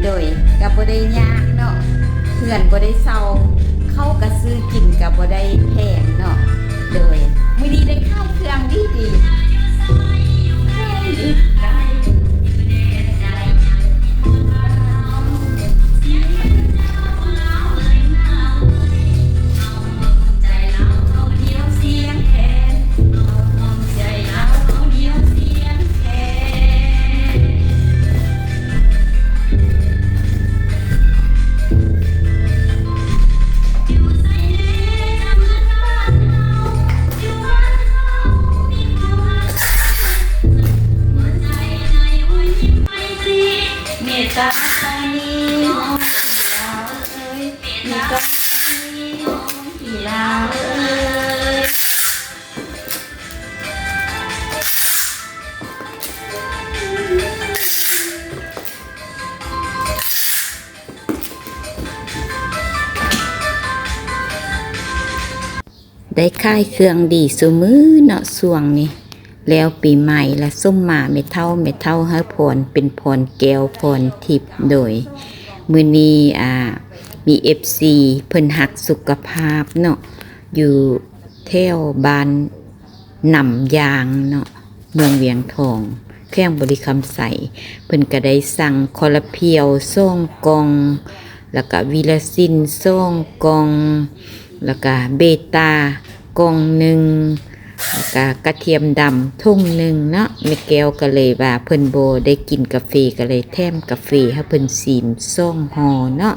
ໂດຍ ກະບໍ່ໄດ້ຍາກເນາະ ເຮືອນບໍ່ໄດ້ເຊົ່າ ເຂົ້າກະຊື້ກິນກະບໍ່ໄດ້ແພງເນາະ. ໂດຍ ມື້ນີ້ໄດ້ຂາຍເຄື່ອງດີໆ. ໄດ້ຂາຍເຄື່ອງດີຊຸມື້ເນາະຊ່ວງນີ້ ແລ້ວປີໃໝ່ລະສົມມາແມ່ເຖົ້າ ແມ່ເຖົ້າໃຫ້ພອນ ເປັນພອນແກ້ວພອນທິບ. ໂດຍ ມື້ນີ້ ອ່າ ມີເອັຟຊີເພິ່ນຮັກສຸຂະພາບເນາະ ຢູ່ແຖວບ້ານ ນຳຢາງເນາະ ເມືອງວຽງທອງ ແຂວງບໍລິຄຳໄຊ ເພິ່ນກະໄດ້ສັ່ງຄໍລາພຽວສອງກ່ອງ ລະກະວີລາຊິນສອງກ່ອງ ລະກະເບຕາກ່ອງໜຶ່ງ ລະກະກະທຽມດຳຖົງໜຶ່ງເນາະ. ແມ່ແກ້ວກະເລີຍວ່າເພິ່ນບໍ່ໄດ້ກິນກາເຟ ກະເລີຍແຖມກາເຟໃຫ້ເພິ່ນຊີມສອງຫໍ່ເນາະ.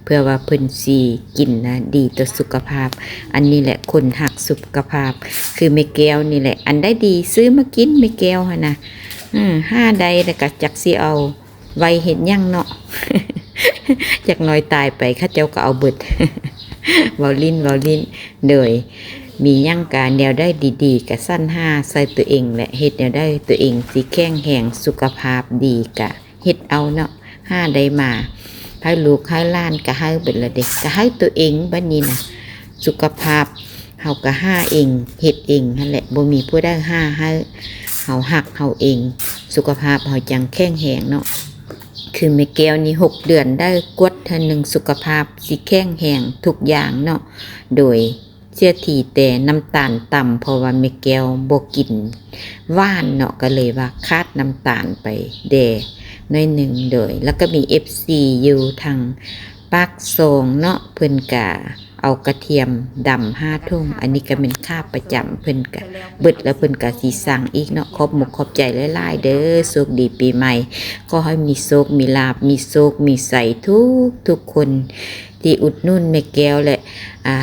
ເພື່ອວ່າເພິ່ນຊິກິນນະ ດີຕໍ່ສຸຂະພາບ. ອັນນີ້ແຫຼະຄົນຮັກສຸຂະພາບ ຄືແມ່ແກ້ວນີ້ແຫຼະ ອັນໃດດີຊື້ມາກິນແມ່ແກ້ວຫັ້ນນະ. ເອີ ຫາໄດ້ລະກະຈັກຊິເອົາໄວ້ເຮັດຫຍັງເນາະ ຈັກໜ້ອຍຕາຍໄປເຂົາເຈົ້າກະເອົາເບິດ. ເວົ້າຫຼິ້ນ ເວົ້າຫຼິ້ນ. ໂດຍ ມີຫຍັງກະແນວໃດດີໆກະສັນຫາໃສ່ຕົວເອງແຫຼະ ເຮັດແນວໃດຕົວເອງຊິແຂງແຮງ ສຸຂະພາບດີກະ ເຮັດເອົາເນາະ ຫາໄດ້ມາ ໃຫ້ລູກໃຫ້ຫຼານກະໃຫ້ເບິດລະເດ ກະໃຫ້ຕົວເອງບັດນີ້ນະ ສຸຂະພາບເຮົາກະຫາເອງ ເຮັດເອງຫັ້ນແຫຼະ ບໍ່ມີຜູ້ໃດຫາໃຫ້ ເຮົາຮັກເຮົາເອງ ສຸຂະພາບເຮົາຈັ່ງແຂງແຮງເນາະ. ຄືແມ່ແກ້ວນີ້ ຫົກເດືອນໄດ້ກວດເທື່ອໜຶ່ງ ສຸຂະພາບຊິແຂງແຮງທຸກຢ່າງເນາະ. ໂດຍ ເສຍທີແຕ່ນ້ຳຕານຕ່ຳ ເພາະວ່າແມ່ແກ້ວບໍ່ກິນຫວານເນາະ ກະເລີຍວ່າຂາດນ້ຳຕານໄປແດ່ໜ້ອຍໜຶ່ງ. ໂດຍ ລະກະມີເອັຟຊີຢູ່ທາງປາກຊ່ອງເນາະ ເພິ່ນກະເອົາກະທຽມດຳຫ້າຖົງ ອັນນີ້ກະແມ່ນຂາປະຈຳ ເພິ່ນກະເບິດລະເພິ່ນກະຊິສັ່ງອີກເນາະ. ຂອບມຸກຂອບໃຈຫຼາຍໆເດີ ໂຊກດີປີໃໝ່ ຂໍໃຫ້ມີໂຊກມີລາບ ມີໂຊກມີໄຊທຸກໆຄົນ ທີ່ອຸດໜູນແມ່ແກ້ວ ແລະ ອ່າ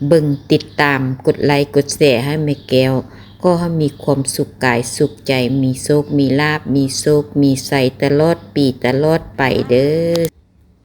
ເບິ່ງຕິດຕາມ ກົດໄລກົດແຊໃຫ້ແມ່ແກ້ວ ຂໍໃຫ້ມີຄວາມສຸກກາຍສຸກໃຈ ມີໂຊກມີລາບ ມີໂຊກມີໄຊຕະຫຼອດປີຕະຫຼອດໄປເດີ.